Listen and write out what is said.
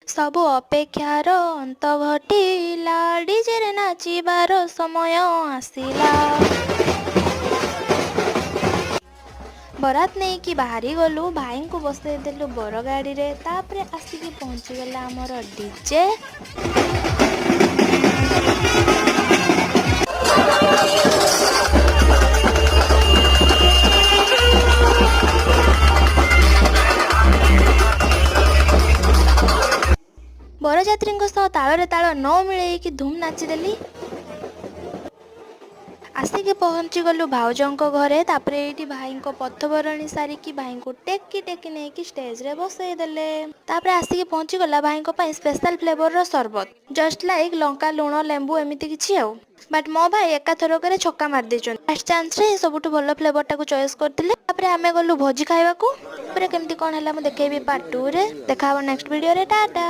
ସବୁ ଅପେକ୍ଷାର ଅନ୍ତ ଘଟିଲା, ଡିଜେରେ ନାଚିବାର ସମୟ ଆସିଲା। ବରାତ ନେଇକି ବାହାରି ଗଲୁ। ଭାଇଙ୍କୁ ବସେଇ ଦେଲୁ ବର ଗାଡ଼ିରେ। ତାପରେ ଆସିକି ପହଞ୍ଚିଗଲା ଆମର ଡିଜେ। ବରଯାତ୍ରୀଙ୍କ ସହ ତାଳରେ ତାଳ ନ ମିଳେଇକି ଧୁମ୍ ନାଚିଦେଲି। ଆସିକି ପହଞ୍ଚିଗଲୁ ଭାଉଜଙ୍କ ଘରେ। ତାପରେ ଏଇଠି ଭାଇଙ୍କ ପଥବରଣୀ ସାରିକି ଭାଇଙ୍କୁ ଟେକି ଟେକି ନେଇକି ଷ୍ଟେଜରେ ବସେଇ ଦେଲେ। ତାପରେ ଆସିକି ପହଞ୍ଚିଗଲା ଭାଇଙ୍କ ପାଇଁ ସ୍ପେଶାଲ ଫ୍ଲେଭରର ସରବତ, ଜଷ୍ଟ ଲାଇକ୍ ଲଙ୍କା, ଲୁଣ, ଲେମ୍ବୁ ଏମିତି କିଛି ଆଉ। ବଟ୍ ମୋ ଭାଇ ଏକାଥରକରେ ଛକା ମାରି ଦେଇଛନ୍ତି। ଫାର୍ଷ୍ଟ ଚାନ୍ସରେ ହିଁ ସବୁଠୁ ଭଲ ଫ୍ଲେଭରଟାକୁ ଚଏସ୍ କରିଥିଲେ। ତାପରେ ଆମେ ଗଲୁ ଭୋଜି ଖାଇବାକୁ। ତାପରେ କେମିତି କ'ଣ ହେଲା, ମୁଁ ଦେଖେଇବି ପାର୍ଟ 2ରେ। ଦେଖା ହବ ନେକ୍ସଟ ଭିଡ଼ିଓରେ। ଟାଟା।